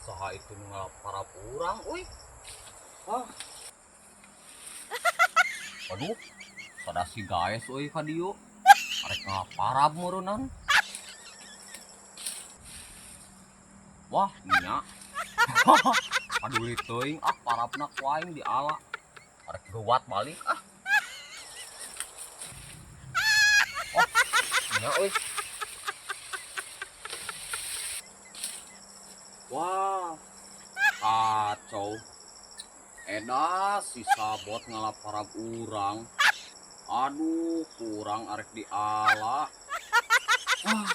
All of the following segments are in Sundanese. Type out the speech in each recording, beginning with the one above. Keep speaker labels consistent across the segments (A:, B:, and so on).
A: Saha itu nu ngalaparap urang euy? Wah. Waduh, sada si gaes euy ka dieu. Arek ngalaparap meureunnan. Wah, nya. Paduli teuing ah, parapna ku aing diala. Arek geuwat balik ah. Oh, nya euy. Wah, kacau. Edas si sabot ngalaparap urang. Aduh, kurang arek diala. Ah.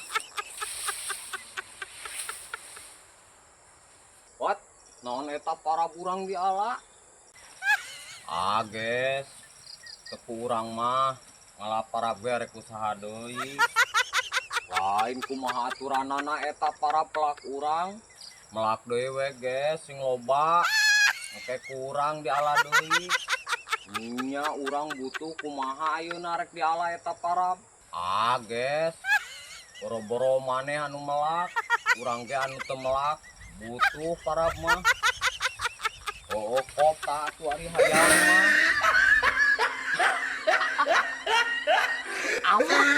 A: What? Naon eta parab urang diala? Ah, guys. Teu urang mah ngalaparap ge arek usaha deui. Lain kumaha aturanana eta parab pelak urang. Melak deui we, guys, sing loba. Oke, kurang diala deui. Nya urang butuh kumaha ayeuna rek diala eta parab. Ah, guys. Boro-boro maneh anu melak, urang ge anu teu melak, butuh parab mah. Oh, kota atuh ari hayang mah.
B: Anjay.